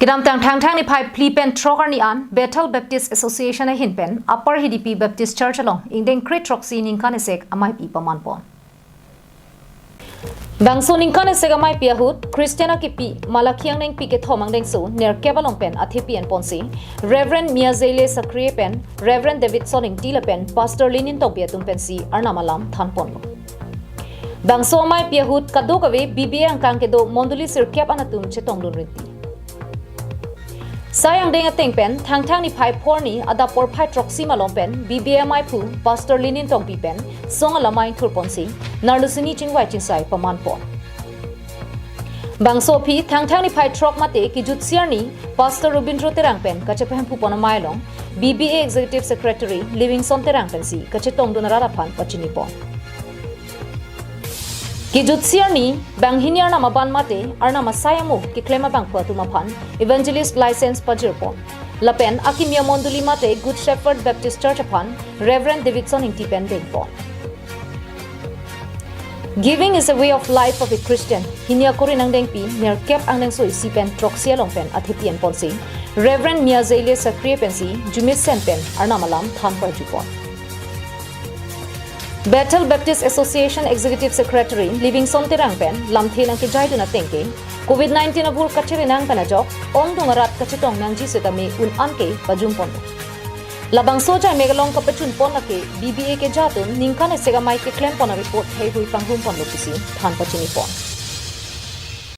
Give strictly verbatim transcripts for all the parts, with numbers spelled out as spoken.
Kedamtang Thangthang niphai phli pen throk arni an Bethel Baptist Association ahin pen Upper Hidipi Baptist Church along ingdeng kre throksi ningkan esek amaipi paman pon. Bangso ningkan esek amaipi ahut Christian akipi Malakhi angdengpi kethom angdengso nerkep along pen athepi en ponsi Reverend Miazeile Sakrie pen Reverend Davidson Ingti lapen Pastor Linin Tongpi atum pensi Arnam alam than ponlo. Bangso amaipi ahut kadokave B B A angkang kedo mondoli sirkep an atum chetongdun rinti. Sai angdeng ateng pen Thangthang niphai phli arni adap porphai throksi malom pen B B A amaiphu Pastor Linin Tongpi pen song alamai thur ponsi narlusini chingvai chingsai paman pon. Bangso aphi Thangthang niphai throk mate kejutsi arni Pastor Robindro Terang pen kachepahemphu pon amei along B B A Executive Secretary Livingstone Terang pensi kachetongdun arat aphan pachini pon. Kejutsi arni banghini Arnam aban mate Arnam asai amo keklem abangphu atum aphan Evangelist license pajir pon. Lapen akimi amondoli mate Good Shepherd Baptist Church aphan Reverend Davidson Ingti pen deng pon. Giving is a way of life of a Christian. Hini akori angdengpi nerkep angdengso isi pen throksi along pen athepi en ponsi Reverend Miazeile Sakrie pensi jumesen pen Arnam alam than parju pon. Bethel Baptist Association Executive Secretary Livingstone Terang pen lamthe nangkejaidun ateng ke Covid nineteen abur kachiri nang pen ajok ongdung arat kachetong nangji setame un an ke pajum ponlo. Labangso ajai mek along kapachun pon lake B B A keja atum ningkan esek amai keklem pon a-report heihui pangrum ponlo pusi than pachini pon.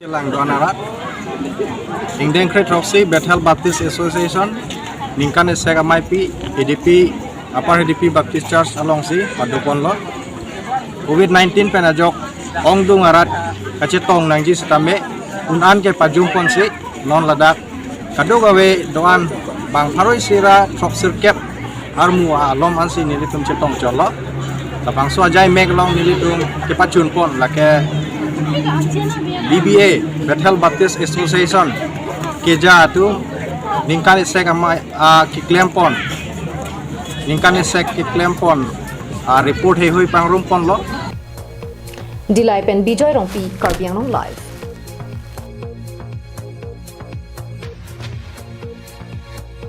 Langdon arat ingdeng kre throksi Bethel Baptist Association ningkan esek amaipi Hidipi, Upper Hidipi Baptist Church alongsi pado ponlo. Covid nineteen pen ajok ongdung arat kachetong nangji setame un an ke pajum ponsi non ladak kadokave do-an bang pharo isi ra throksi sirkep armu alom ansi nelitum chetong cholo. Labangso ajai mek along nelitum kepachun pon lake B B A, Bethel Baptist Association keja atum ningkan esek amai, ah, keklem pon, ningkan esek keklem pon, ah, report heihui pangrum ponlo. Dillai pen Bijoy Rongpi, Karbi Anglong Live.